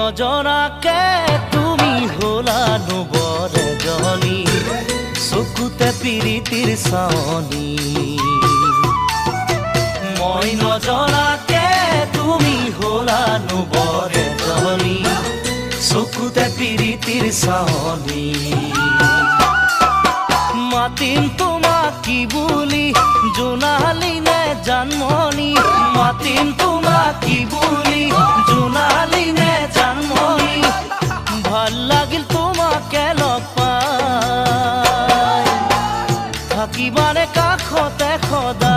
নজনাকে তুমি হলা বৰ এজনী, চকুতে পিৰিতিৰ চাৱনি। মই নজনাকে তুমি হলা বৰ এজনী, চকুতে পিৰিতিৰ চাৱনি। মাতিম তোমাক কি বুলি, জোনালী নে জানমণি? মাতিম তোমাক কি বুলি, জোনালী নে জানমণি? ভাল লাগিল তোমাকে লগ পাই, থাকিবানে কাষতে সদায়?